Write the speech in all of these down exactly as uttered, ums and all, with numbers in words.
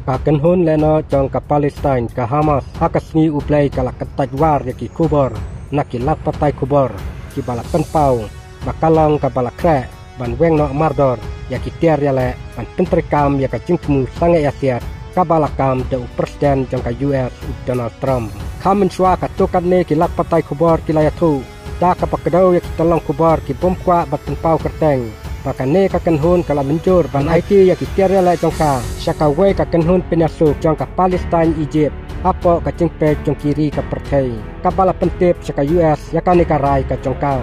Ka kynhun lehnoh jong ka Palestine ka Hamas ha ka sngi U Blei ka la kyntait war ïa ki khubor na ki lad pathai khubor kiba la pynpaw ba ka long kaba la khreh ban weng noh mardor ïa ki tiar ïaleh ban pyntreikam ïa ka jingthmu sangeh ïasiat kaba la kam da u President jong ka U S u Donald Trump. Kha mynshuwa katto katne ki lad pathai khubor ki la ïathuh da kaba kdew ïa ki tyllong khubor ki bym kwah ban pynpaw kyrteng ba kane ka kynhun ka la mynjur ban aiti ïa ki tiar ïaleh jong ka sha kawei ka kynhun pynïasuk jong ka Palestine Egypt hapoh ka jingpeit jong ki ri ka pyrthei kaba la pyntip sha ka U S ïa kane ka rai ka jong ka.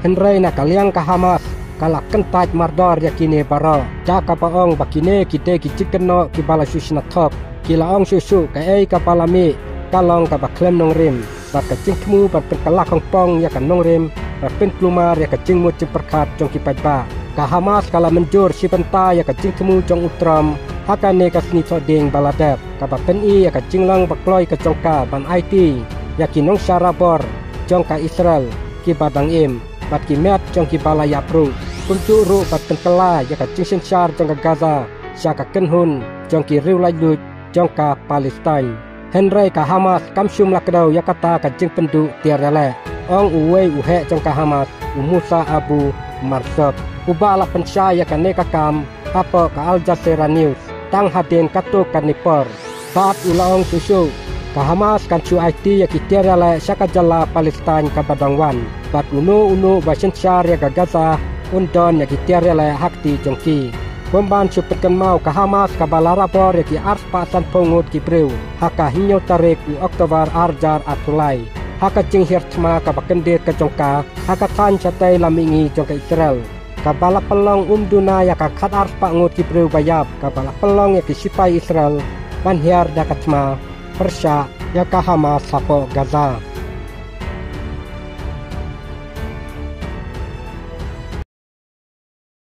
Hynrei na ka liang ka Hamas ka la kyntait mardor ïa kine baroh da kaba ong ba kine ki dei ki jingkynnoh kiba la shu shna thok. Ki la ong shuh shuh kaei kaba la mih ka long kaba khlem nongrim bad ka jingthmu ban pynkylla khongpong ïa ka nongrim bad pynkulmar ïa ka jingmut jingpyrkhat jong ki paidbah. Ka Hamas ka la mynjur shi bynta ïa ka jingthmu jong u Trump ha kane ka sngi thohdieng ba la dep kaba pyni ïa ka jinglong ba kloi ka jong ka ban aiti ïa ki nongshah rabor jong ka Israel kiba dang im bad ki met jong kiba la ïap ruh, kumjuh ruh ban pynkylla ïa ka jingsynshar jong ka Gaza sha ka kynhun jong ki riewlaitluid jong ka Palestine. Hynrei ka Hamas kam shym la kdew ïa kata ka jingpynduh tiar ïaleh, ong uwei u heh jong ka Hamas, u Musa Abu Marzuk, uba la pynshai ïa kane ka kam hapoh ka Al Jazeera News tang hadien katto katne por. Bad u la ong shuh shuh, ka Hamas kan shu aiti ïa ki tiar ïaleh sha ka jylla Palestine kaba dang wan bad uno uno ba synshar ïa ka Gaza un don ïa ki tiar ïaleh ha kti jong ki. Kumban shu pynkynmaw, ka Hamas kaba la rabor ïa ki arspah sanphew ngut ki briew ha ka hynñiew tarik u October arhajar arphew lai ha ka jinghiar thma kaba kyndit ka jong ka ha ka thaiñ shatei lam mihngi jong ka Israel, kaba la pynlong ym duna ïa ka khatar spah ngut ki briew ba ïap, kaba la pynlong ïa ki sipai Israel ban hiar da ka thma pyrshah ïa ka Hamas hapoh Gaza.